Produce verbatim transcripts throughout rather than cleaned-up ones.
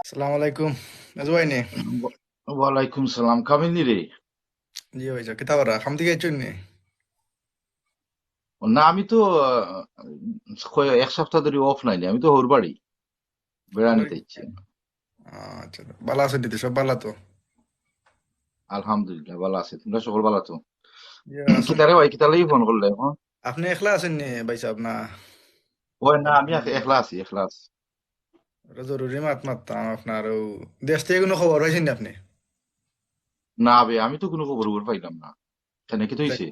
আসসালামু আলাইকুম। মেজু ভাই নি? ওয়ালাইকুম সালাম। কামিল নি রে? জি ভাই, কিতা করা? কাম থাকি আইছইন নি? না, আমি তো, আহ, কয়-, এক সপ্তাহ ধরি অফ নাই নি, আমি তো হউর বাড়ি বেড়ানিত আইছি। আচ্ছা, ভালা আছইন নি? সব ভালা তো? আলহামদুলিল্লাহ, ভালা আছি। তুমরা সকল ভালা তো? জি, আলহামদুলিল্লাহ। কিতারে ভাই, কিতার লাগি ফোন করলে এখন? আপনে একলা আছইন নি ভাই সাব না? ওই না, আমি এক-, একলা আছি, একলা আছি। একটা জরুরি মাত মাততাম আপনার। অউ দেশ থাকি কুনু খবর পাইছইন নি আপনে? না বে, আমি তো কুনু খবর খবর পাইলাম না। কেনে, কিতা অইছে?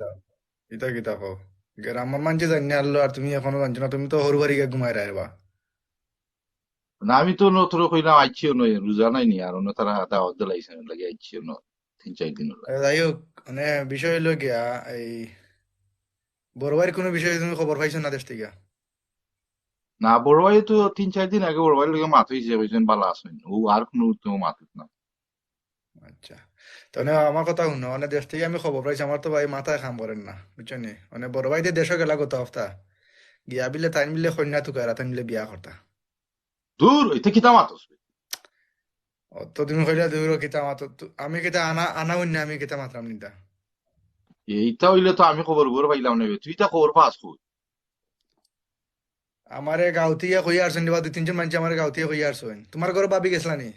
ইতা কিতা কও? গ্রামর মানষে জানি না আল্লো, আর তুমি এখনো জানছো না, তুমি তো হউর বাড়ি গিয়া ঘুমাইরায় বা। না, আমি তো অনো তোরে কইলাম, আইছি অনো, রোজা নাই নি, আর অনো তারা দাওয়াত দিলাইছে, এর লাগি আইছি অনো তিন চাইর দিন অইলো। এ, যাই হোক, মানে বিষয় অইলো গিয়া, এই বড় ভাইর কুনু বিষয়ে তুমি খবর পাইছো না দেশ থাকি? না, বড় ভাই তো তিন চাইর দিন আগে বড় ভাইর লগে মাত অইছে, কইছইন ভালা আছইন, অউ আর কুনু তো মাত না। আচ্ছা, তে অনে আমার কথা হুনো, অনে দেশ থাকি আমি খবর পাইছি, আমার তো ভাই মাথায় কাম করের না, বুঝছো নি? অনে বড় ভাই যে দেশো গেলা গত হাপ্তা, গিয়া বিলে তাইন বিলে কইন্যা তুকাইরা, তাইন বিলে বিয়া করতা। দূর, ইতা কিতা মাতস বে? ও তো তুমি কইলা দূর, কিতা মাত, তো আমি কিতা আনা, আনা অইন্য, আমি কিতা মাতরাম নি ইতা? ইতা অইলে তো আমি খবর খবর পাইলাম না বে, তুই ইতা খবর পাস কই? আমারে গাঁও থাকি কইয়া আইছইন রে বা, দুই তিনজন মানষে আমারে গাঁও থাকি কইয়া আইছইন। তুমার ঘরো ভাবি গেছলা নি?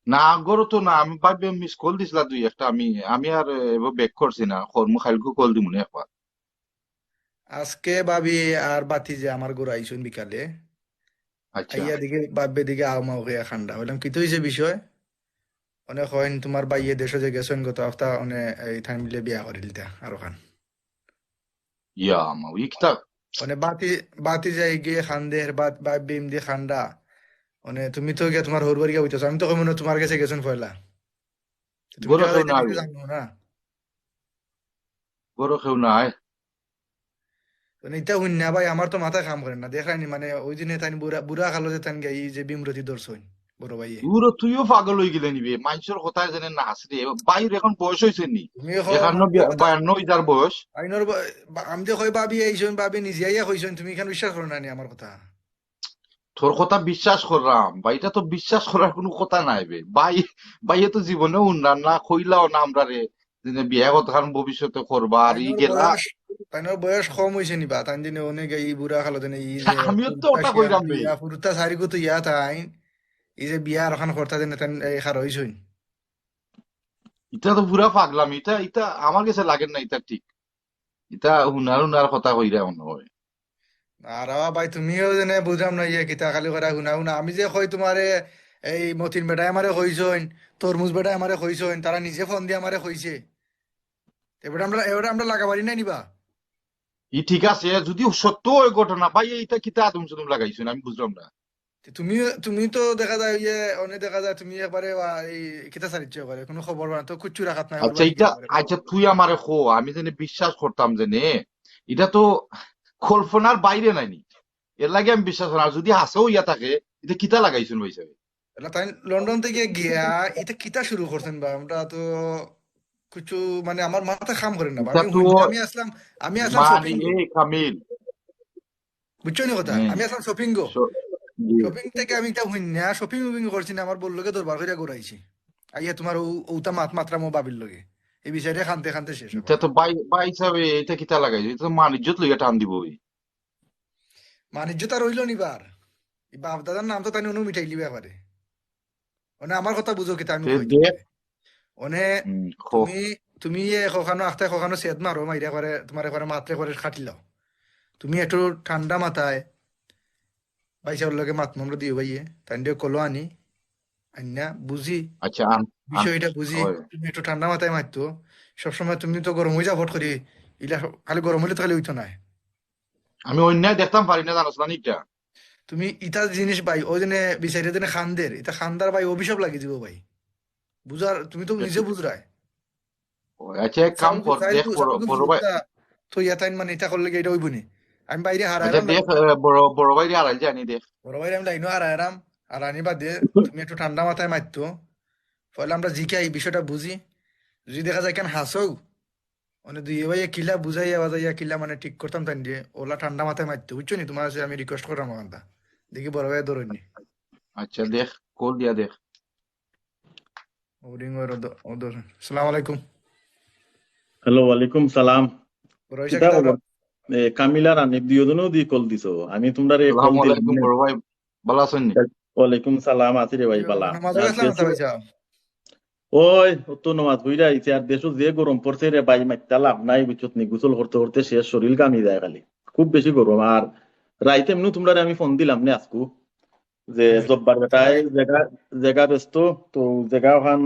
না, ঘরো তো না, আমি ভাবিয়ে মিস কল দিছলা দুই একটা, আমি, আমি আর, এ, এবার ব্যাক করছি না, খবর মু কাইলকু কল দিমু নে একবার। আজকে ভাবি আর ভাতিজা আমার ঘরো আইছইন বিকালে। আচ্ছা। আইয়া দেখি ভাবিয়ে দেখি আও মাও কইয়া কান্দা। কইলাম, "কিতা অইছে বিষয়?" অনে কইন, "তুমার ভাইয়ে দেশো যে গেছইন গত হাপ্তা, অনে এই তাইন বিলে বিয়া করিলিতা আরোখান।" ইয়া মা, ই কিতা? অনে ভাতি-, ভাতিজায় গিয়া কান্দের, ভাত-, ভাবিয়ে ইমদি কান্দা। অনে তুমি তো গিয়া তুমার হউর বাড়ি গিয়া বইতাছো, আমি তো কইমু না তুমার গেছে গেছইন পয়লা। তুমি ঘরো তো কেউ ইতা নাই। কিছু জানো না। ঘরো কেউ নাই। মানে ইতা হুনিয়া ভাই, আমার তো মাথায় কাম করের না। দেখরায় নি, মানে, ওই দিনে তাইন বুড়া, বুড়া কালো যে তাইন গিয়া, ই যে ভীমরতি ধরছইন, বড় ভাইয়ে। দূর, তুইও পাগল অইগেলে নি বে, মানষর কথায় যেনে না আছরে। ভাইর এখন বয়স অইছে নি? তুমি কও, একান্ন, আমার কথা বায়ান্ন অইযার বয়স। আইনর ব-, বা-, আমি যে কই ভাবি আইছইন, ভাবি নিজে আইয়া কইছইন, তুমি ইখান বিশ্বাস করো না নি আমার কথা? তোর কথা বিশ্বাস কররাম, ভাই, ইটা তো বিশ্বাস করার কুনু কথা নাই বে। ভাই, ভাইয়ে তো জীবনেও হুনরা না, কইলাও না আমরারে, যে বিয়া কতখান ভবিষ্যতে করবা, আর ই তাইনর গেলা। বয়স, তাইনর বয়স কম অইছে নি বা? তাইন দিনে অনেক এই বুড়া কালো দিনে ই যে আমিও তো ওটা কইরাম বে। ফুরুতা সারিগু তো ইয়া তাইন, ই যে বিয়া আরোখান করতা দিনে তাইন এই খার অইছইন। ইটা তো পুরা পাগলামি, ইটা, ইটা আমার গেছে লাগের না, ইটা ঠিক। ইতা হুনার হুনার কথা কইরা মনে অয়। আরে ভাই, তুমিও যেনে বুঝরাম না, ইয়ে কিতা খালি কইরা হুনা হুনা। আমি যে কই তুমারে, এই মতিন বেটায় আমারে কইছইন, তরমুজ বেটায় আমারে কইছইন, তারা নিজে ফোন দিয়া আমারে কইছে। এবারে আমরা, এবারে আমরা লাগাবাড়ি নাই নি বা? ই ঠিক আছে, যুদি সত্য অয় ঘটনা, ভাই, ইতা কিতা আদম সুদম লাগাইছইন, আমি বুঝরাম না। তে তুমি, তুমি তো দেখা যায়, ইয়ে, অনে দেখা যায় তুমি একবারে, আ, এই কিতা সারিচ্ছ একবারে, কুনু খবর না তো, কুচ্ছু রাখাত নাই, আচ্ছা, ইটা, আচ্ছা, তুই আমারে কো, আমি যেনে বিশ্বাস করতাম যেনে, ইটা তো কল্পনার বাইরে নায় নি, এর লাগি আমি বিশ্বাস করি। আর যুদি হাছাউ অইয়া থাকে, ইতা কিতা লাগাইছইন ভাই সাবে? এলা তাইন লন্ডন থাকি গিয়া, ইতা কিতা শুরু করছইন বা? আমরা তো কুচ্ছু, মানে, আমার মাথা কাম করের না বা। ইটা আমি তো হুনছি, আমি আছলাম, আমি আছলাম মানে, shopping-ও। এই কামিল, বুঝছো নি কথা? হুম। আমি আছলাম shopping-ও। শ-, জি। Shopping থাকি আমি ইতা হুনিয়া, shopping উপিং করছি না, আমার বউর লগে দরবার করিয়া ঘরো আইছি। আইয়া তুমার অউ, অউতা মাত মাতরাম অউ ভাবির লগে। এই বিষয়টা কানতে কানতে শেষ অইবো। ইতা তো ভাই, ভাই সাবে, ইতা কিতা লাগাইছো? ইতা তো মান ইজ্জত লইয়া টান দিবো অউ। মান ইজ্জত আর রইলো নি বা? ই বাপ দাদার নাম তো তাইন অনো মিটাইলিবা একবারে। অনে আমার কথা বুঝো কিতা আমি কই দেখ। অনে হুম, কও। তুমি, তুমি এ কখানো আখতায় কখানো সেদ মারো, মাইরা করে, তুমারে করে মাতলে করে কাটিলাও। তুমি একটু ঠান্ডা মাথায় ভাইসাবর লগে মাতমু আমরা দুইও ভাইয়ে, তাইনরে কলো আনি, আইন্না বুঝি, আচ্ছা, আন, আন। বিষয়টা বুঝি, অয়। তুমি একটু ঠান্ডা মাথায় মাততো। সবসময় তুমি তো গরম অইযাও ফট করি, ইলা খালি গরম অইলে তো খালি অইতো নায়। আমি অন্যায় দেখতাম পারি না, জানোস না নি ইটা? তুমি ইতা জিনিস ভাই, অউ যেনে বিচারিয়ে যেনে কান্দের, ইতা কান্দার ভাই অভিশাপ লাগি যিবো ভাই। বুঝার, তুমি তো নিজে বুঝরায়। ও, আচ্ছা, এক কাম কর, দেখ, বড়, বড় ভাই। তো ইয়া তাইন মানে ইতা করলে কি ইটা অইবো নি? আমি ভাইরে হারাইরাম। আচ্ছা, দেখ, এ, বড়, বড় ভাইরে হারাইল জানি, দেখ। বড় ভাইরে আমি লাইনো হারাইরাম, আর আনি বাদে তুমি একটু ঠান্ডা মাথায় মাততো। পয়লা আমরা জিকাই, এই বিষয়টা বুঝি। যুদি দেখা যায় কেন হাছাউ, মানে দুইও ভাইয়ে কিলা বুঝাইয়া বাজাইয়া কিলা মানে ঠিক করতাম তাইনরে, অলা ঠান্ডা মাথায় মাততো, বুঝছো নি? তুমার কাছে আমি request কররাম অখানতা। দেখি বড় ভাইয়ে ধরইন নি। আচ্ছা, দেখ, কল দিয়া দেখ। ও রিং ওর দ-, ও ধর। সালাম আলাইকুম। হ্যালো, ওয়ালাইকুম সালাম। বড় ভাই সাহেব, কিতা কিতা খবর? এ, কামিল আর আনিফ দুইজনেও দি কল দিছো। আমি তোমরারে কল আসসালামু দিলাম আলাইকুম না। বড় ভাই, ভালা আছইন নি? ওয়ালাইকুম সালাম, আছি রে ভাই, বালা। নামাজ আর গেছিলাম না দেশো, ভাই সাহেব। ওই, ও তো নামাজ পড়িয়া আইছে, আর দেশো যে গরম পড়ছে রে ভাই, মাইত্তা লাভ নাই, বুঝছত নি? গোসল করতে করতে শেষ, শরীর ঘামি যায় খালি। খুব বেশি গরম। আর রাইতে এমনেও তোমরারে আমি ফোন দিলাম নে আজকু, যে হ্যাঁ। জব্বার বেটায় জাগা, জাগা ব্যস্ত, তো জাগা ওখান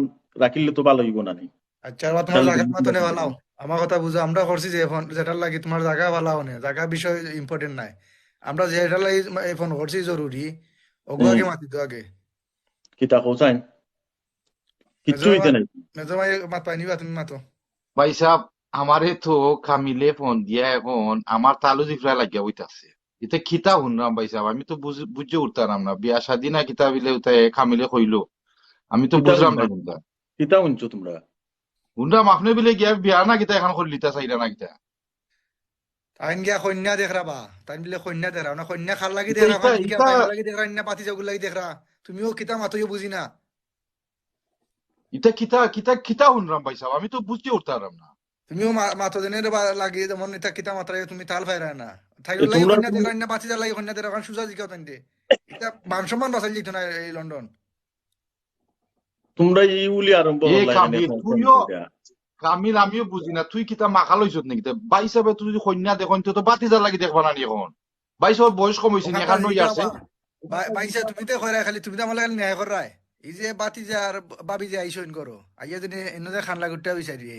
রাখিলে তো ভালা অইবো না নি। আচ্ছা, এবার তোমার খেয়াল জাগা দিন, মাতো নে খেয়াল ভালাও। আমার কথা বুঝো, আমরা করছি যে ফোন, যেটার লাগি তোমার জাগা ভালাও নে, জাগা বিষয় ইম্পর্টেন্ট নাই। আমরা যেটার লাগি এই ফোন করছি জরুরি, ওগু আগে হুম। মাতি দো আগে। কিতা কও চাইন? কিচ্ছু মেজর হইতে ভাই, নাই। মেজর ভাই মাত পাইনি বা তুমি মাতো। ভাই সাহেব, আমারে তো কামিলে ফোন দিয়া এখন আমার তালু জিফরা লাগিয়া বইতাছে। ইতা কিতা হুনরাম ভাই সাহেব, আমি তো বুঝ-, বুঝে উঠতারাম না। বিয়া শাদি না কিতা বিলে উতায় কামিলে কইলো, আমি তো কিতা বুঝলাম না হুনরাম? কোনটা। কিতা হুনছো তোমরা? হুনরাম আপনে বিলে গিয়া বিয়া না কিতা এখন করলিতা চাইরা না কিতা। তাইন গিয়া কইন্যা দেখরা বা, তাইন বিলে কইন্যা দেখরা, না কইন্যা কার লাগি ইতা, দেখরা, ইতা, কার লাগি ইতা, কার লাগি দেখরা, ইন্না পাতি যাগুর লাগি দেখরা। তুমিও কিতা মাতো ইও বুঝি না। ইতা কিতা, কিতা, কিতা হুনরাম ভাই সাহেব, আমি তো বুঝে উঠতারাম না। তুমিও মা-, মাতো দেনে রে বা লাগি, যেমন ইতা কিতা মাতরায় তুমি তাল পাইরা না। তাই এ, লাগি তোমরা কইন্যা তুমি দেখরা, ইন্না পাতি যার লাগি কইন্যা দেখরা, কারণ সুজা জিকাও তাইন দে। ইতা মান সম্মান বাঁচাই দিত না এই লন্ডন। তোমরা এই উলি আরম্ভ এ করলা এখানে কামিল, ফোন তুইও, করিয়া। কামিল, আমিও বুঝি না, তুই কিতা মাখা লইছত নাকি? তে ভাই সাহেব, তুই যদি কইন্যা দেখইন, তো, তো বাতি যার লাগি দেখবা না নি এখন? ভাই সাহেব, বয়স কম হইছে নি, ওখানে একান্ন জিকাও ইয়ার্সে। বা। বা-, ভাই সাহেব, তুমি তো কইরা খালি, তুমি তো আমার লাগি ন্যায় কররায়। এই যে বাতি যার বাবি যে আইসইন করো, আইয়া যদি এন্ন যে খান লাগুটা বিচারিয়ে,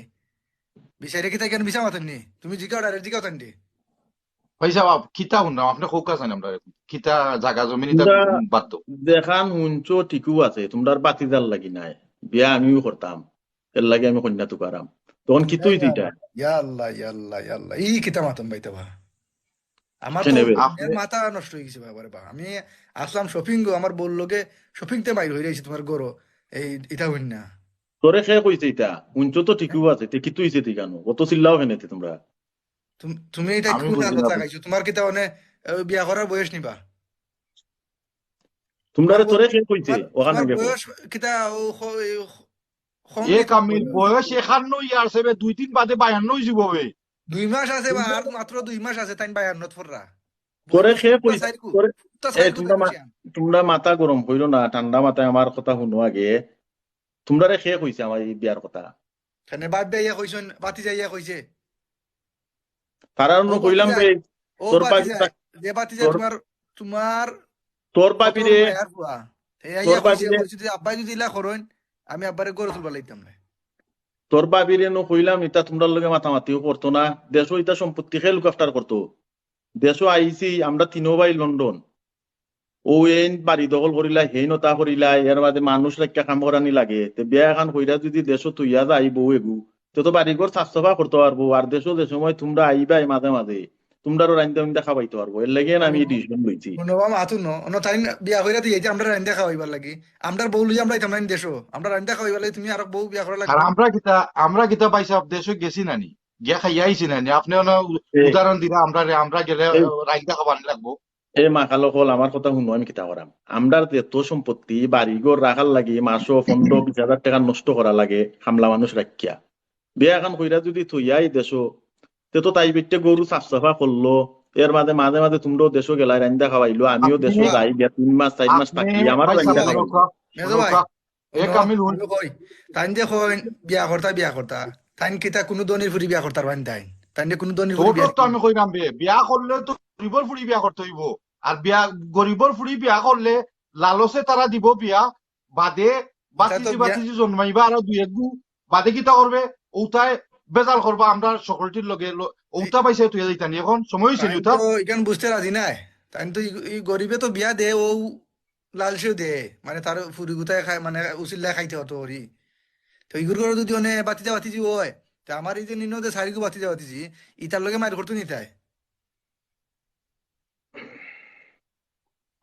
বিচারিয়ে কিতা কেন বিচার মাতেন নি? তুমি জিকাও, ডাইরেক্ট জিকাও তাইন দে। ভাই সাহেব, আপ-, কিতা হুনরাম, আপনে কউক্কা চাইন আমরা কিতা জাগা জমিন ইতা তোমরা বাদ দেও। যেখান হুনছো ঠিকউ আছে, তোমরার বাতি যার লাগি নাই, বিয়া আমিও করতাম, এর লাগি আমি কইন্যা তুকারাম। তখন কিতা হইছে ইটা? ইয়া আল্লাহ, ইয়া আল্লাহ, ইয়া আল্লাহ। ই কিতা মাতন ভাই তাবা? আমার তো কেনে বে? এর মাথা নষ্ট হয়ে গেছে বাবারে বা। আমি আসলাম শপিং গো, আমার বউর লগে শপিং তে বাইর হয়ে রয়েছে তোমার গরো, এই ইতা হইন না। তোরে কে কইছে ইটা? হুনছো তো ঠিকউ আছে, তে কিতা হইছে তে কেনে? অত চিল্লাও কেনে তে তোমরা? তুম-, তুমি এটা আমি কোন বুঝি আলো না। লাগাইছো? তোমার কিতা মানে, আহ, বিয়া করার বয়স নিবা? তোমরারে তোমার তোরে বউ-, কে কইছে? তোমার, ওখানে তোমার গেছো। বয়স কিতা ও খ-, এ খ-, কম এ দিতে কামিল, বয়স। বয়স একান্ন ইয়ার্স হবে, দুই দিন বাদে বায়ান্ন হয়ে যাব বে। দুই মাস আছে বা আর মাত্র দুই মাস আছে, তাই বায়ান্নত পড়রা। তোরে বয়স কে তো কইছে? চাইরগু, তোরে, তো এ, চাইরগু তোমরা মা-, বেশি আন। তোমরা মাথা গরম কইরো না, ঠান্ডা মাথায় আমার কথা হুনো আগে। তোমরারে কে কইছে আমার এই বিয়ার কথা? কেনে বাপ ভাইয়া কইছইন, বাতি যাইয়া কইছে। তারা অন্য ও কইলাম বাতি রে, যায়, ও তোর বাতি বাপি যায়, তা-, যে বাতি যায় তোর, তোমার, তোমার তোর বাপি কত রে, ভাইয়ার ফুয়া। এই তোর আইয়া বাপি কইছে, রে। কইছে যে আব্বাই যদি ইলা করইন, আমি আব্বারে গরো তুলবার লাইতাম না। তোর বাপি রে নু কইলাম, ইতা তোমরার লগে মাতামাতিও করতো না, দেশো ইতা সম্পত্তি কে look after করতো? দেশো আইছি আমরা তিনো ভাই লন্ডন, ও এইন বাড়ি দখল করিলা, হেইন ওতা করিলা, এর মাঝে মানুষ রাখিয়া কাম করানি লাগে। তে বিয়া এখান কইরা যদি দেশো থইয়া যাই বউ এগু, তে তো বাড়ি ঘর সাফ সাফা করতে পারবো। আর দেশো যে সময় তোমরা আইবায় মাঝে মাঝে, তোমরারও রাইন্দা উইন্দা খাওয়াইতে পারবো। এর লাগি আমি হুনো, decision লইছি। হুনো বা মাতু ন, অন্য তাই না, বিয়া কইরা তো এই যে আমরা রাইন্দা খাওয়াইবার লাগি, আমরার বউ লইয়া আমরা আইতাম না নি দেশো, আমরা রাইন্দা খাওয়াইবার লাগি তুমি আরো বউ বিয়া করা আর লাগবে। আমরা কিতা, আমরা কিতা ভাই সাহেব দেশো গেছি না নি? গিয়া খাইয়া আইছি না নি? আপনে অন্য উ-, এই, উদাহরণ দিলা, আমরা রে, আমরা গেলে এই, রাইন্দা খাওয়ানি লাগবো। এ মাখাল অকল, আমার কথা হুনো, আমি কিতা করাম? আমরার যে এত সম্পত্তি, বাড়ি ঘর রাখার লাগি মাসো পনেরো বিশ হাজার টেকা নষ্ট করা লাগে, কামলা মানুষ রাখিয়া। বিয়া এখান কইরা যদি থইয়াই দেশো, তে তো তাই বেটে গরু সাফ সাফা করলো, এর মাঝে, মাঝে মাঝে তোমরাও দেশো গেলায়, রাইন্দা খাওয়াইলো, আমিও আপনি, দেশো যাই, গিয়া তিন মাস, চাইর মাস আপনি থাকি, আমারও ভাই রাইন্দা সাহেব, খাওয়াইলো। মেজো ভাই, এ হুনো, কামিল হুন। আমি কই, তাইন যে কইন বিয়া করতা, বিয়া করতা। তাইন কিতা কুনু ধনীর ফুরি বিয়া করতা পারইন তাইন? তাইন যে কুনু ধনীর ফুরি বিয়া তো আমি কইরাম বে, বিয়া করলে তো গরিবর ফুরি বিয়া করতে হইব। আর বিয়া, গরিবর ফুরি বিয়া করলে লালচে তারা দিব বিয়া, বাদে বাতিজি, বাতিজি জন্মাইবা আর দুই এক গু, বাদে কিতা করবে? ওতায় বেজাল করবা আমরা সকলটির লগে, লো-, ওতা পাইছে তুই যাইতানি, এখন সময় হইছে নি ওতা? তাইন তো ইখান বুঝতে রাজি নাই। তাইন তো ই, ই গরিবে তো বিয়া দে, ও লালচেও দে, মানে তার ফুরি গুতায় খায়, মানে উচিল্লায় খাইতে হতো ওরি। তো ইগুর ঘরে যদি অনে বাতিজা বাতিজি হয়, তে আমার এই যে নিনো যে চাইরগু বাতিজা বাতিজি, ইতার লগে মাইর করতো নি তাই?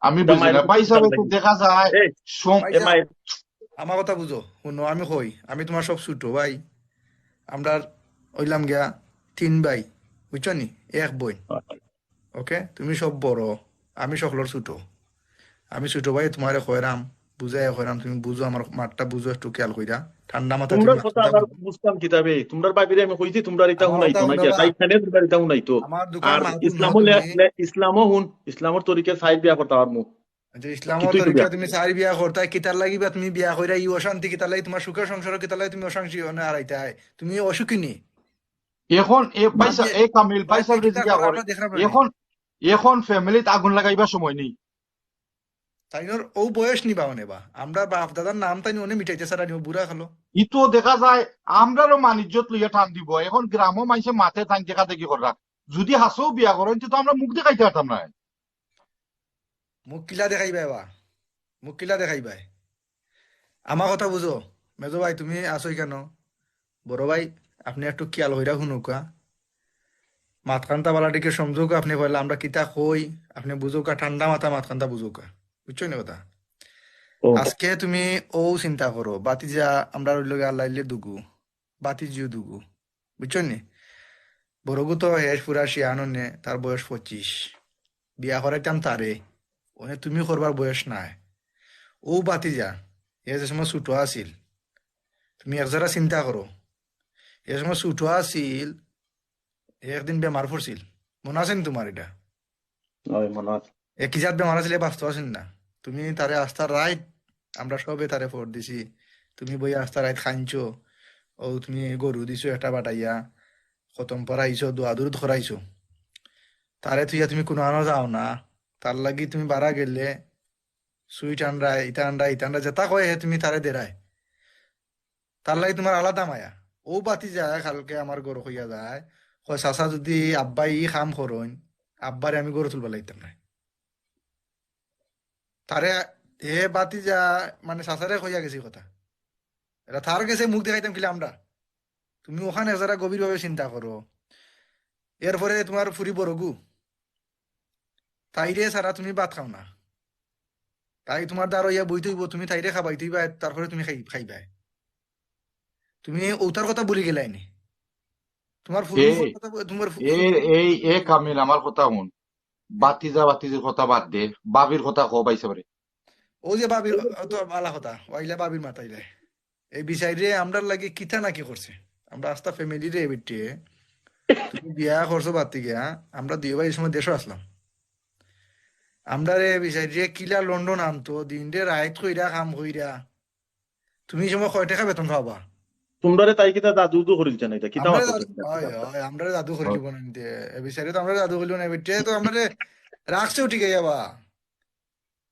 আমি বুঝি না, ভাই সাহেব, তো দেখা যায় এই, সম- ভাই সাহেব, আমার কথা বুঝো, হুনো, আমি কই, আমি তোমার সব ছোট ভাই, আমরা অইলাম গিয়া তিন ভাই, বুঝছো নি, এক বইন। OK, তুমি সব বড়, আমি সকলর ছোট। আমি ছোট ভাই তোমারে কইরাম, বুঝাইয়া কইরাম, তুমি বুঝো, আমার মাতটা বুঝো একটু খেয়াল কইরা, ঠান্ডা মাথায় তুমি তোমরার মাতটা কথা আবার বুঝতাম কিতা বে? তোমরার বাবিরে আমি কইছি তোমরার ইতা আমার কথা হুনাইতো না হুনো কিয়া? বা, তাই খানে তোমরার ইতা হুনাইতো। আমার আর দোকান মাতুম না ইসলামও তুমি। লে-, লে-, ইসলামও হুন, ইসলামর তরিকায় চাইর বিয়া করতা পারমু। আচ্ছা, ইসলামর কিতা ইতা তরিকা বিয়া? তুমি চাইর বিয়া করতায়, কিতার লাগি বা তুমি বিয়া কইরা ই অশান্তি কিতার লাগি? তোমার সুখে সংসারো কিতার লাগি তুমি অশান্তি অনে হারাইতায়? তুমি অসুখী নি? এখন এ বাদ ভাইসাব, দে, এ কামিল, বাদ দে, ভাইসাবরে কিতা জিগা করো, করো। আমরা দেখরাম না নি। এখন, এখন ফ্যামিলিত আগুন লাগাইবার সময় নেই। তাইনর অউ বয়স নি বা অনে বা। আমরার বাপ দাদার নাম তাইন অনে মিটাইতে সারা নিও বুড়া খালো। ইতো দেখা যায় আমরারও মান ইজ্জত লইয়া টান দিব। এখন গ্রামও মাইনষে মাতে তাইন দেখা দেখি কররা। যদি হাছাউ বিয়া করইন, তো আমরা মুখ দেখাইতে পারতাম না। মুখ কিলা দেখাইবায় বা? মুখ কিলা দেখাইবায়? আমার কথা বুঝো। মেজো ভাই, তুমি আছো কেনে? বড় ভাই, আপনে একটু খেয়াল কইরা হুনউক্কা। মাতখানতা বালা টিকে সমঝউক্কা, আপনে কইলা আমরা কিতা কই, আপনে বুঝউক্কা, ঠান্ডা মাথা মাতখানতা বুঝউক্কা। বুঝছো নি কথা? ও। আজকে তুমি অউ চিন্তা করো, বাতিজা আমরার অইলো গি আল্লাইলে দুগু, বাতিজিও দুগু। বুঝছো নি? বড়গু তো হেষ পুরা শিয়ান অনে, তার বয়স পঁচিশ। বিয়া করাইতাম তারে, অনে তুমি করবার বয়স নায়। অউ বাতিজা, হে যে সময় ছুটো আছিল, তুমি একজারা চিন্তা করো, হে সময় ছুটো আছিল, হে একদিন বেমার পড়ছিল, মনো আছে নি তোমার ইটা? অয়, মনো আছে। এ কি জাত বেমার আছিল, হে বাঁচতো আছিল না। তুমি তারে আস্তা রাইত, আমরা সবে তারে ফোন দিছি, তুমি বইয়া আস্তা রাইত কাইনছো, অউ তুমি গরু দিছো একটা বাটাইয়া, খতম পড়াইছো, দোয়া দুরুদ করাইছো, তারে থুইয়া তুমি কুনু আনো যাও না, তার লাগি তুমি বারা গেলে সুইট আনরায়, ইতা আনরায়, ইতা আনরায়, যেতা কয় হে তুমি তারে দেরায়। তার লাগি তোমার আলাদা মায়া। অউ বাতিজায় কালকে আমার ঘরো কইয়া যায়, কয়, "চাচা, যদি আব্বায় ই কাম করইন, আব্বারে আমি ঘরো তুলবার লাগিতাম নায়।" তারে, হে বাতিজা, মানে, চাচারে কইয়া গেছে ই কথা। ইটা তার গেছে মুখ দেখাইতাম কিলা আমরা? তুমি অখান একজারা গভীরভাবে চিন্তা করো। এরপরে তোমার ফুরি বড়গু, তাইরে ছাড়া তুমি ভাত খাও না। তাই তোমার দ্বারো আইয়া বইতো অইবো, তুমি তাইরে খাবাইতো অইবায়, তারপরে তুমি খাই-, খাইবায়। তুমি অতার কথা ভুলি গেলায় নি? তোমার ফুরি এ, কথা, তোমার ফু-, এ, এই, এ কামিল, আমার কথা হুন। বাতিজা বাতিজির কথা বাদ দে, বাবির কথা ক ভাইসাবরে। অউ যে বাবির, অ তো বালা কথা, অইলা বাবির মাতাইলায়। হে বিচাইরে আমরার লাগি কিতা না কি করছে। আমরা আস্তা ফ্যামিলিরে বেটিয়ে, তুমি বিয়া করছো বাদ দিয়া, আমরা দুইও ভাই ই সময় দেশো আছলাম। আমরারে বিচাইরে কিলা লন্ডন আনতো, দিনরে রাইত কইরা কাম কইরা। তুমি ই সময় কয় টেকা বেতন পাও বা? তোমরারে তাই কিতা জাদু উদু করিলছে না, ইটা কিতা আমরারে মাতো জাদু, তুমি? অয়, অয়, আমরারে জাদু করিলিবো না নি তে। হে বিচাইরে তো আমরারে জাদু করিলিবো না, বেটিয়ে তো আমরারে রাখছেও টিকাইয়া বা।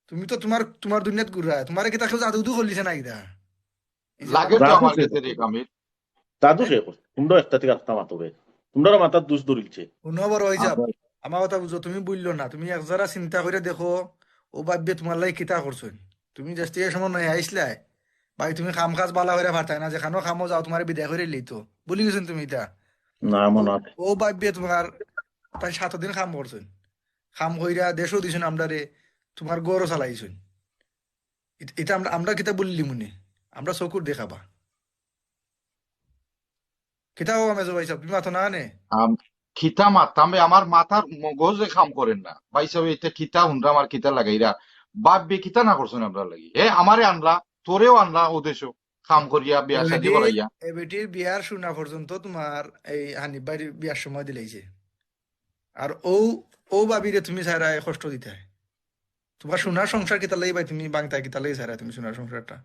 তুমি তো তোমার, তোমার দুনিয়াত ঘুরায়, তোমারে কিতা কেউ জাদু উদু করিলিছে না কিতা? ই যে লাগে তো জাদু আমার কে গেছে রে কামিল। জাদু কে করছে? তোমরা একটা থাকি একটা মাতো বে। তোমরারও মাথাত দোষ ধরিলছে। হুনো বড় ভাইসাব, আমার কথা বুঝো, তুমি বুঝলো না, তুমি একজারা চিন্তা কইরা দেখো, অউ বাবিয়ে তোমার লাগি কিতা করছইন। তুমি দেশ থাকি ই সময় নয়া আইছলায়, ভাই, তুমি কাম কাজ বালা কইরা পারতায় না, যেখানো কামো যাও, তোমারে বিদায় করিলিতো। ভুলি গেছো নি তুমি ইতা? না, মনো আছে। অউ বাবিয়ে তোমার প্রায় সাত দিন কাম করছইন, কাম কইরা দেশো দিছইন আমরারে, তোমার ঘরও চালাইছইন। ইত-, ইতা আমরা, আমরা কিতা ভুলিলিমু নি? আমরা চকুর দেখা বা। কিতা কও মেজো ভাইসাব, তুমি মাতো না নে? আম, কিতা মাততাম বে, আমার মাথার মগজে কাম করের না। ভাইসাব, ইতা কিতা হুনরাম আর কিতা লাগাইরা? বাবিয়ে কিতা না করছইন আমরার লাগি? হে, আমারে আনলা, তোরেও আনলা অউ দেশো, কাম করিয়া, বিয়া শাদি করাইয়া। হে বেটির বিয়ার শুনা পর্যন্ত তোমার এই হানিফ ভাইর বিয়ার সময় দিলাইছে। আর অউ, অউ বাবিরে তুমি ছাইরায় কষ্ট দিতায়। তোমার সোনার সংসার কিতার লাগি ভাই তুমি ভাংতায়, কিতার লাগি ছাইরায় তুমি সোনার সংসারটা?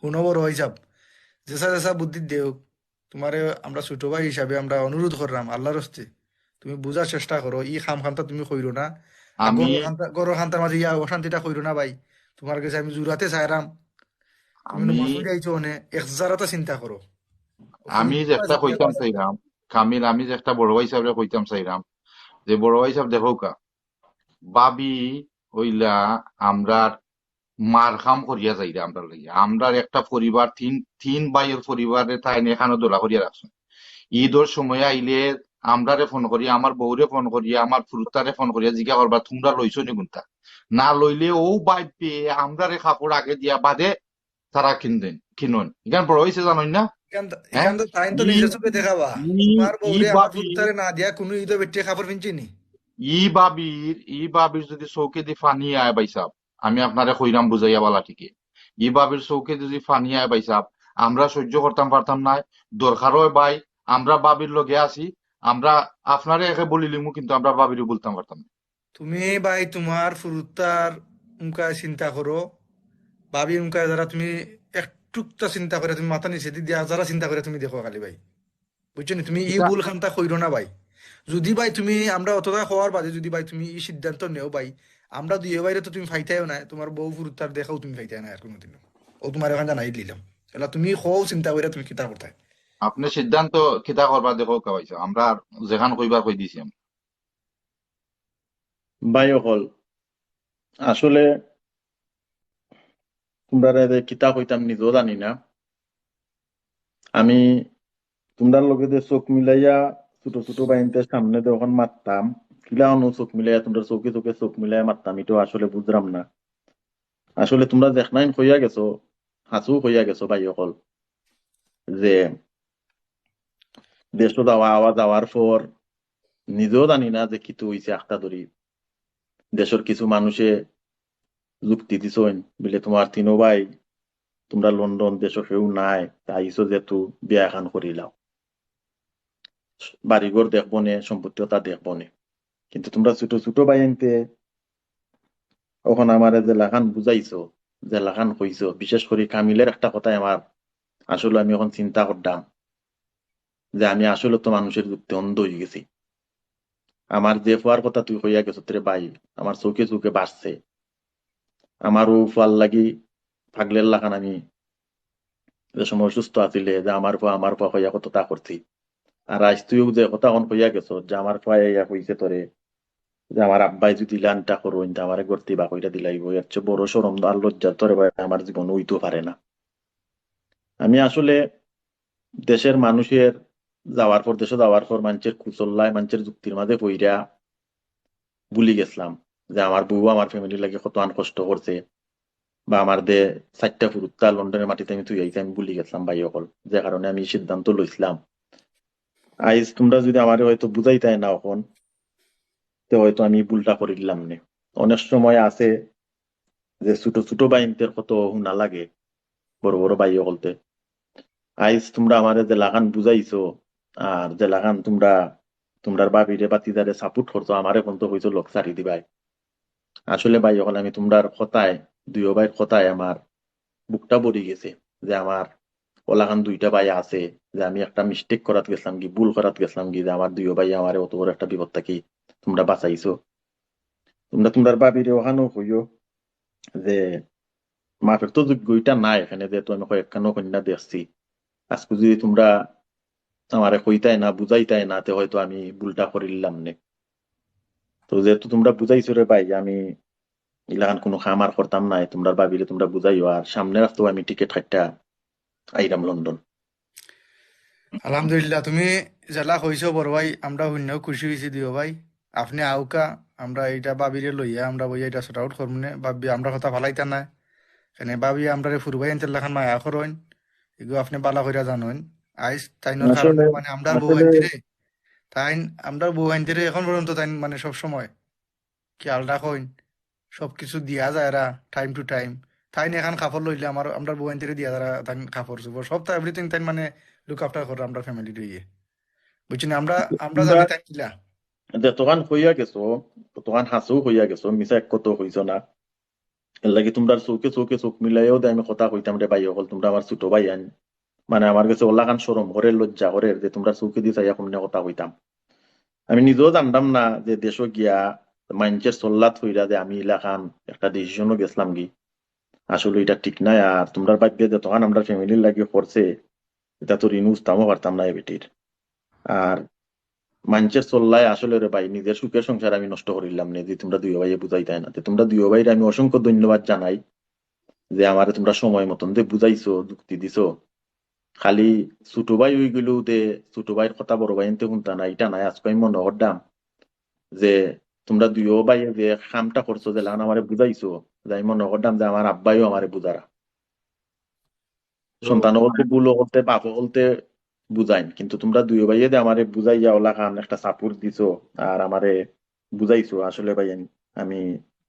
হুনো বড় ভাইসাব, যেছা যেছা বুদ্ধি দেউক, তোমারে আমরা ছোট ভাই হিসাবে আমরা অনুরোধ কররাম আল্লার ওয়াস্তে, তুমি বুঝার চেষ্টা করো, ই কামখানতা তুমি কইরো না। আর আমি ঘরর খানতা-, ঘরর খানতার মাঝে ইয়া অশান্তিটা কইরো না ভাই। তোমার গেছে আমি জুরাতে চাইরাম, তুমি আমি নমাজ পড়ি আইছো অনে, একজারাতা চিন্তা করো। আমি যে একটা কইতাম চাইরাম, কামিল, আমি যে একটা বড় ভাইসাবরে কইতাম চাইরাম, যে বড় ভাইসাব দেখউক্কা, ভাবি অইলা আমরার মার কাম করিয়া যাইরা আমরার লাগি। আমরার একটা পরিবার, তিন, তিন ভাইর পরিবারে তাইন এখানো দলা করিয়া রাখছইন। ইদর সময় আইলে আমরারে ফোন করিয়া, আমার বউরে ফোন করিয়া, আমার ফুরুতারে ফোন করিয়া জিগা করবা, "তুমরা লইছো নি কুনতা?" না লইলে অউ বাবিয়ে আমরারে কাপড় আগে দিয়া বাদে তারা কিনইন, কিনইন। ইখান বড় ভাইসাব জানইন না? ইখান তো, হে? ইখান তো তাইন তো ই, নিজর চউখে দেখা বা। ই, তোমার ই বউরে, আমার ভাবি, ফুরুতারে না দিয়া কুনু ইদো বেটিয়ে কাপড় পিনছে নি? ই ভাবির, ই ভাবির যদি চউখেদি পানি আয় ভাইসাব, আমি আপনারে কইরাম বুঝাইয়া বালা টিকে। ই ভাবির চউখে যদি পানি আয় ভাইসাব, আমরা সহ্য করতাম পারতাম নায়। দরকার অয় ভাই, আমরা ভাবির লগে আছি, আমরা আপনারে একে ভুলিলিমু, কিন্তু আমরা ভাবিরে ভুলতাম পারতাম না। তুমি ভাই তুমার ফুরুতার মুখায় চিন্তা করো, ভাবির মুখায় যারা তুমি একটুকটা চিন্তা করি তুমি মাথা নিচেদি দিয়া যারা চিন্তা করি তুমি দেখো খালি ভাই। বুঝছো নি? তুমি ই ইটা ভুল খানটা কইরো না ভাই। যদি ভাই তুমি, আমরা অতটা কওয়ার বাদে যদি ভাই তুমি ই সিদ্ধান্ত নেও ভাই, আমরা দুইও ভাইরে তো তুমি পাইতায়ও না, তুমার বউ ফুরুতার দেখাও তুমি পাইতায় না আর কোনোদিনও। ও তুমার অখান জানাই দিলাম। এলা তুমি কও চিন্তা করি তুমি কিতা করতায়। আপনে সিদ্ধান্ত কিতা করবা দেখো কা ভাইসাব, আমরা আর যেখান কইবার কই দিছি আমরা। ভাই অকল, আসলে তুমরারে যে কিতা কইতাম নিজেও জানি না। আমি তুমরার লগে যে চউখ মিলাইয়া ছোট ছোট ভাইন্তের সামনে যে অখন মাততাম, কিলা অনো চউখ মিলাইয়া, তুমরার চউখে চউখে চউখ মিলাইয়া মাততাম, ইটা আসলে বুঝরাম না। আসলে তুমরা যেখান কইয়া গেছো, হাছাউ কইয়া গেছো ভাই অকল, যে দেশো যাওয়া, আওয়া যাওয়ার পর নিজেও জানি না যে কিতা অইছে আখতা ধরি। দেশর কিছু মানুষে যুক্তি দিছইন, বুলে, "তুমার তিনো ভাই, তুমরা লন্ডন দেশো কেউ নাই, তা আইছো যেহেতু বিয়া এখান করিলাও। বাড়িঘর দেখবো নে, সম্পত্তি অতা দেখবো নে।" কিন্তু তুমরা ছোট ছোট ভাইন্তে অখন আমারে যেলাখান বুঝাইছো, যেলাখান কইছো, বিশেষ করি কামিলের একটা কথায় আমার আসলে আমি অখন চিন্তা করলাম যে আমি আসলে তো মানুষের যুক্তি অন্ধ অইগেছি। আমার যে ফুয়ার কথা তুই কইয়া গেছত রে ভাই, আমার চউখে চউখে বাজছে। আমার অউ ফুয়ার লাগি পাগলের লাখান আমি যে সময় অসুস্থ আছিলে যে আমার ফুয়া, আমার ফুয়া কইয়া কততা করছি। আর আইজ তুইও যে কথা অখন কইয়া গেছত যে আমার ফুয়ায় আইয়া কইছে তোরে যে আমার আব্বায় যদি ইলানটা করইন তে আমারে ঘরথি বার করিয়া দিলাইবো, এর চেয়ে বড় শরম আর লজ্জা তো রে ভাই আমার জীবনে অইতো পারে না। আমি আসলে দেশর মানুষের যাওয়ার পর, দেশো যাওয়ার পর মানষের কুচল্লায়, মানষের যুক্তির মাঝে পইরা ভুলি গেছলাম যে আমার বউ আমার ফ্যামিলির লাগি কতখান কষ্ট করছে, বা আমার যে চাইরটা ফুরুতা লন্ডনর মাটিত আমি থুই আইছি, আমি ভুলি গেছলাম ভাই অকল, যে কারণে আমি ই সিদ্ধান্ত লইছলাম। আইজ তুমরা যদি আমারে হয়তো বুঝাইতায় না অখন, তে হয়তো আমি ভুলটা করিলাম নে। অনেক সময় আছে যে ছোট ছোট ভাইন্তের কত হুনা লাগে বড় বড় ভাই অকলতে। আইজ তুমরা আমারে যেলাখান বুঝাইছো, আর যেলাখান তুমরা, তুমরার ভাবিরে ভাতিজারে support করছো, আমারে অখন তো কইছো লগ ছাড়ি দিবায়। আসলে ভাই অকল আমি তুমরার কথায়, দুইও ভাইর কথায় আমার বুকটা ভরি গেছে যে আমার অলাখান দুইটা ভাই আছে, যে আমি একটা mistake করাত গেছলাম কি, ভুল করাত গেছলাম কি, যে আমার দুইও ভাই আমারে অত বড় একটা বিপদ থাকি তুমরা বাঁচাইছো। তুমরা তুমরার ভাবিরে অখানও কইও যে মাফের তো যোগ্য ইটা নাই এখানে, যেহেতু আমি কয়েকখানও কইন্যা দেখছি। আজকে যদি তুমরা আমারে কইতায় না, বুঝাইতায় না, তে হয়তো আমি ভুলটা করিলাম নে। তো যেহেতু তুমরা বুঝাইছো রে ভাই, আমি ইলাখান কুনু কাম আর করতাম নায়, তুমরার ভাবিরে তুমরা বুঝাইও, আর সামনে রাস্তাও আমি টিকিট কাটিয়া আইরাম লন্ডন। আলহামদুলিল্লাহ, তুমি যেলা কইছো বড় ভাই, আমরা হুনিয়াও খুশি অইছি দুইও ভাই। আপনে আউক্কা, আমরা ইটা ভাবিরে লইয়া আমরা বইয়া ইটা sort out করমু নে, ভাবি আমরার কথা ফালাইতা নায়। কেনে ভাবি আমরারে ফুরু ভাইন্তের লাখান মায়া করইন, ইগু আপনে ভালা করিয়া জানইন। আইজ তাইনর কারণে আসলে, মানে আমরার বউ আসলে আইন্তেরে, তাইন আমরার বউ আইন্তেরে অখন পর্যন্ত তাইন মানে সব সময় খেয়াল রাখইন, সব কিছু দিয়া যায়রা time to time। তাইন এখান কাপড় লইলে আমার, আমরার বউ আইন্তেরে দিয়া যারা তাইন কাপড় চোপড় সব তা everything তাইন মানে look after কররা আমরার family লইয়া। বুঝছো নি? আমরা, আমরা তুমরা জানি তাইন কিলা। যেতখান কইয়া গেছো, ততখান হাছাউ কইয়া গেছো, মিছা এক কথাও কইছো না। এর লাগি তুমরার চউখে চউখে চউখ মিলাইয়াও দে আমি কথা কইতাম রে ভাই অকল, তুমরা আমার ছোট ভাইয়াইন। মানে আমার গেছে অলাখান শরম করের, লজ্জা করের যে তুমরার চউখেদি চাইয়া কেমনে কথা কইতাম। আমি নিজেও জানতাম না যে দেশো গিয়া মাইনষের চল্লাত পইরা যে আমি ইলাখান একটা decision-ও গেছলাম গি। আসলে ইটা ঠিক নায়। আর তুমরার ভাইয়ে যেতখান আমরার family-র লাগি করছে, ইটা তো ঋণ উস্তামও পারতাম না এ বেটির। আর মাইনষের চল্লায় আসলে রে ভাই, নিজের সুখের সংসার আমি নষ্ট করিলাম নে, যে তুমরা দুইও ভাইয়ে বুঝাইতায় না। তে তুমরা দুইও ভাইরে আমি অসংখ্য ধন্যবাদ জানাই যে আমারে তুমরা সময় মতন যে বুঝাইছো, যুক্তি দিছো। খালি ছোট ভাই অইগেলেও যে ছোট ভাইর কথা বড় ভাইয়াইন্তে হুনতা না, ইটা নায়। আজকে আমি মনো করলাম যে তুমরা দুইও ভাইয়ে যে কামটা করছো, যেলাখান আমারে বুঝাইছো, যে আমি মনো করলাম যে আমার আব্বায়ও আমারে বুঝারা। সন্তান অকলতে, ভুল অকলতে, পাপ অকলতে বুঝাইন, কিন্তু তুমরা দুইও ভাইয়ে যে আমারে বুঝাইয়া অলাখান একটা support দিছো আর আমারে বুঝাইছো, আসলে ভাইয়াইন আমি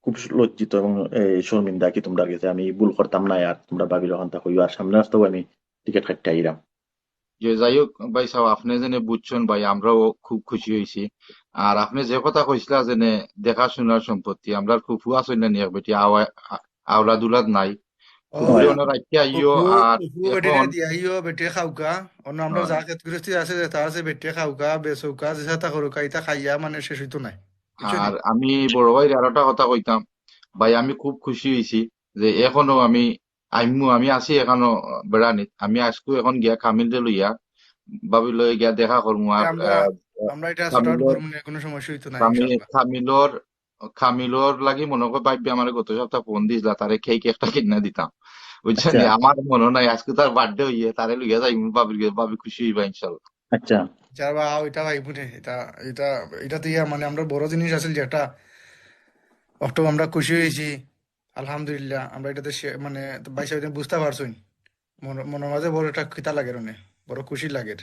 খুব লজ্জিত এবং, এ, শর্মিন্দা কি তোমরার গেছে। আমি ভুল করতাম না, আর তোমরা ভাবির ওখানটা কইও, আর সামনে আসতেও আমি টিকিট কাটতে আইরাম। যে যাই হোক ভাই সাহেব, আপনি যেনে বুঝছেন ভাই, আমরাও খুব খুশি হইছি। আর আপনি যে কথা কইছিলা যেনে দেখাশোনার সম্পত্তি, আমরার ফুফু আছইন না নি এক বেটি, আওয়া-, আ-, আওলাদ উলাদ নাই। ও, ফুফুরে অনো রাখিয়া আইও, ফুফু, আর ফুফু বেটিরে এখন দিয়া আইও, বেটিয়ে খাউকা। অনো আমরা হ্যাঁ। যা খেত গৃহস্থী আছে, যেটা আছে, বেটিয়ে খাউকা, বেচউকা, যেটা করউকা, ইটা খাইয়া মানে শেষ হইতো নাই। বুঝছো নি? আর আমি বড় ভাইরে আরোটা কথা কইতাম, ভাই আমি খুব খুশি হইছি যে এখনো আমি আইমু, আমি আছি এখনো বেড়ানিত। আমি আজকু এখন গিয়া কামিলরে লইয়া, ভাবি লই গিয়া দেখা করমু। আর, আমরা, আহ, আমরা এটা sort out কামিলর, করমু নি, কোনো সমস্যা হইতো না, কামি-, ইনশাআল্লাহ। কামিলর, কামিলর লাগি মনে কয় ভাবি আমারে গত সপ্তাহ ফোন দিছিলা, তারে কেক একটা কিনা দিতাম। বুঝছেন নি? আচ্ছা। আমার মনে নাই, আজকু তার birthday হইয়ে, তারে লইয়া যাইমু ভাবির গেছে, ভাবি খুশি হইবা ইনশাআল্লাহ। আচ্ছা। আচ্ছা, বা, ওইটা ভাই বুঝে, এটা, এটা, এটা তো ইয়া, মানে, আমরা বড় জিনিস আছিল যেটা, অক্টো আমরা খুশি হইছি, আলহামদুলিল্লাহ, আমরা এটাতে শে-, মানে, ভাই সাহেব এটা বুঝতা পারছইন, মন-, মনর মাঝে বড় একটা কিতা লাগের অনে, বড় খুশি লাগের,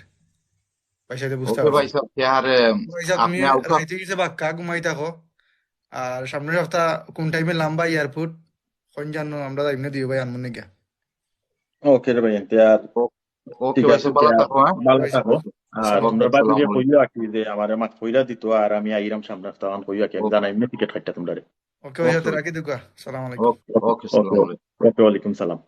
ভাই সাহেব এটা বুঝতা OK পারছইন। ভাই সাহেব, তে আর, এ, ভাই সাহেব, তুমি আপনি আউকা- রাইতে গেছে বাক্কা ঘুমাই থাকো, আর সামনের সপ্তাহ কোন টাইমে লাম্বা airport, কোন জানো আমরা যাইমু নে দিও ভাই আনমু নে গিয়া। OK রে ভাই, এনতে আর OK ঠিক ভাই আছে, সাহেব, ভালো তে আর থাকো, হ্যাঁ? ভালো ভাই সাহেব, থাকো। আর আসসালামু তোমরা আলাইকুম। বাদে কইও আর কি যে আমারে মাফ কইরা দিত, আর আমি আইরাম সামনে, তখন কইও আর কি, আমি OK। জানাইমু নে টিকিট কাটতে তোমরারে। OK ভাই সাহেব, OK। রাখি দিউক্কা। সালাম আলাইকুম। OK, OK, OK, সালাম আলাইকুম। OK, ওয়ালাইকুম সালাম।